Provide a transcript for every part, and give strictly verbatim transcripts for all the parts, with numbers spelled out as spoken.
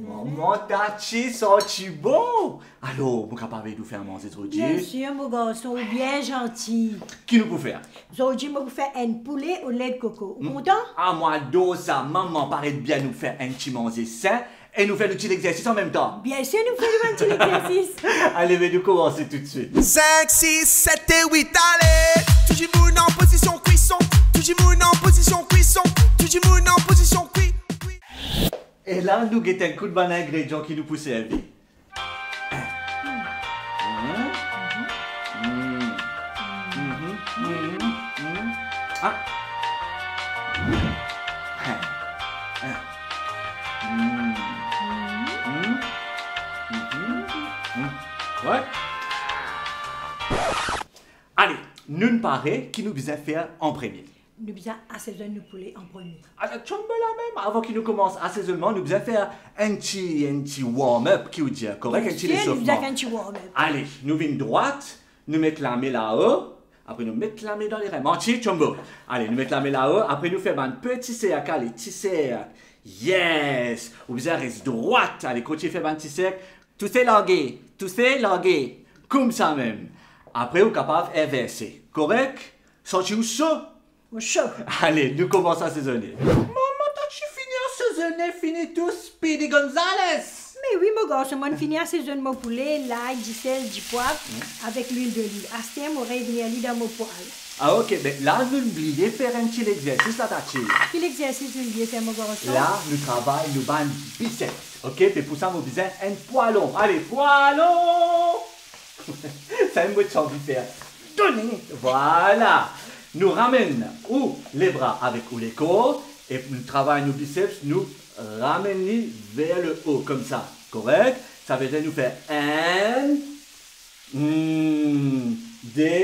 Manman, Tati, santi bon. Alor, mo kapav ed ou fer manze zordi? Biensir, mo garson, ou bien zanti. Ki nou pou fer? Zordi, mo pou fer enn poule o lait de coco. Ou kontan? Ah, mo ador sa. Manman, paret bien nou fer enn ti manze sin e nou fer nou ti legzersis anmemtan. Biensir, nou fer nou enn ti legzersis. Ale, me nou koumans toutswit. Sink, sis, set e wit, ale! Tou dimoun an pozision kwison, tou dimoun an pozision kwison, tou dimoun an pozision kwi, kwi. E la, nou get enn kout bann ingredian ki nou pou servi. Ah. Ouais. Ale, nou pare, ki nou bizin fer an premie? Nou bizin asezonn nou poule an premie. Ala, tiombo la mem, avan ki nou koumans asezonnman, nou bizin fer enn ti, enn ti warm up, ki ou dir, korek? Enn ti lesofman. Biensir, nou bizin fer enn ti warm up. Ale, nou vinn drwat, nou met lame lao, apre nou met lame dan lerin. Manti, tiombo. Ale, nou met lame lao, apre nou fer bann peti serk, ale, ti serk. Yes! Ou bizin res drwat, ale, kontign fer bann ti serk. Touse, large, touse, large. Koumsa mem. Apre, ou kapav inverse. Korek? Santi ou so? Mo so. Ale, nou koumans asezone. Manman, Tati fini asezone, fini tou, Speedy Gonzales. Me wi, mo garson, mo'nn fini asezonn mo poule, lay, disel, dipwav, avek lwil doliv. Aster, mo revnir li dan mo pwal. Ah, ok, be la, nou'nn bliye fer enn ti legzersis la, Tati. Ki legzersis nou'nn bliye fer, mo garson? La, nou travay nou bann biceps, ok? Pe pou sa, mo bizin enn pwalon. Ale, pwalon! Sa mem mo ti anvi fer. Done! Vwala! Nou ramenn ou lebra avek ou lekor, e nou travay nou biceps, nou ramenn li ver le o, koumsa. Korek? Savedir nou fer enn, hmm, de,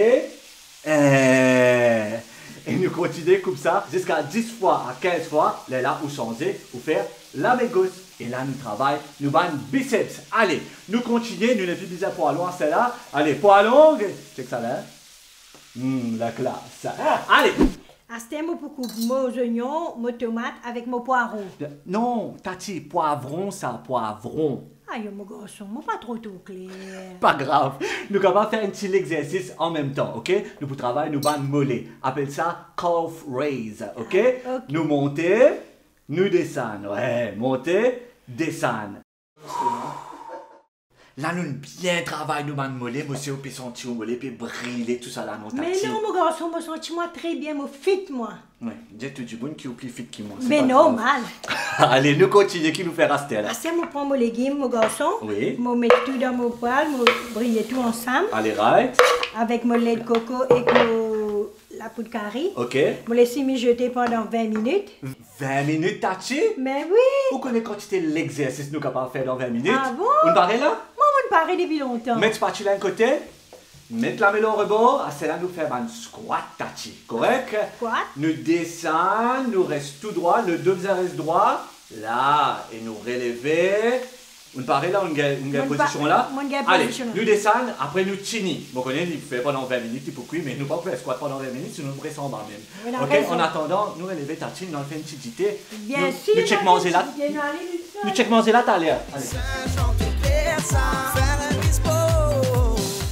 eh. E nou kontigne koumsa ziska dis fwa a kinz fwa, lerla ou sanze, ou fer lame gos. E la nou travay nou bann biceps. Ale, nou kontigne, nou nepli bizin pwalon aster la. Ale, pwalon, chek sa la. Hmm, laklas. Ale. Aster mo pou koup mo zonion, mo tomat avek mo pwaron. Non, Tati, pwavron sa, pwavron. Ayo, mo garson, mo pa tro, tro kler. Pa grav, nou kapav fer enn ti legzersis anmemtan, ok? Nou pou travay nou bann mole. Apel sa calf raise, ok? Ah, ok. Nou monte, nou desann. Wi, monte, desann. La, nou bien travay nou bann mole, mo sir ou pe santi ou mole pe brile, tousala, non, Tati? Me non, mo garson, mo santi mwa tre bien, mo fit mwa. Wi, dir tou dimoun ki ou pli fit ki mwa, se pa grav. Me normal. Ale, nou kontigne, ki nou fer aster la? Aster, mo pran mo legim, mo garson. Wi. Mo met tou dan mo pwal, mo briye tou ansam. Ale, right. Avek mo lait de coco ek mo lapoud kari. Ok. Mo les li mizote pandan vin minit. Vin minit, Tati? Me wi. Ou kone kantite legzersis nou kapav fer dan vin minit? Ah bon? Ou pare la? Mwa, mo pare depi lontan. Met spatula enn kote. Met lame lor rebor, aster la nou fer bann squat, Tati, korek? Squat. Nou desann, nou res tou drwa, ledo bizin res drwa. La, e nou releve. Ou pare la, ou gagn, ou gagn pozision la. Mo pa-, mo gagn pozision la. Ale, nou desann, apre nou tini. Mo kone li fer pandan vin minit, li pou kwi, me nou pa pou fer squat pandan vin minit, sinon nou pou res anba mem. Ou ena rezon. Ok, an atandan, nou releve, Tati, nou al fer enn ti dite. Biensir, nou, nou chek manze la. Nou chek manze la taler. Ale.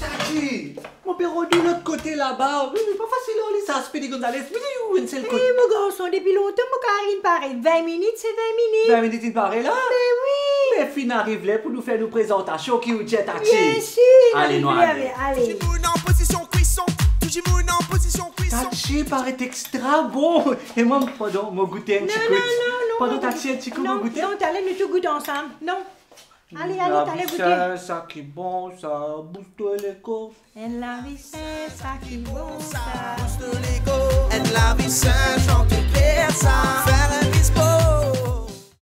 Tati, mo pe rod ou lot kote laba. Wi, wi, pa fasil, li sa, Speedy Gonzales. Wi, wi, enn sel kot. Eh, mo garson, depi lontan mo karin pare. Vin minit, se vin minit. Vin minit, li pare la? Me wi. Me finn ariv ler pou nou fer nou prezantasion, ki ou dir, Tati? Biensir. Ale, nou ale. Ale. Tou dimoun an pozision kwison, tou dimoun an pozision kwison. Tati, paret extra bon. E mwa, pardon, mo goute enn ti kout. Non, non, non, non. Pardon, Tati, enn ti kou, mo goute. Non, taler nou tou gout ansam. Non. Ale, ale, taler goute. Lavisin, sa ki bon sa, bous to lekor. Enn lavisin, sa ki bon sa. Bous to lekor. Enn lavisin, chante per sa. Fer enn ti spor.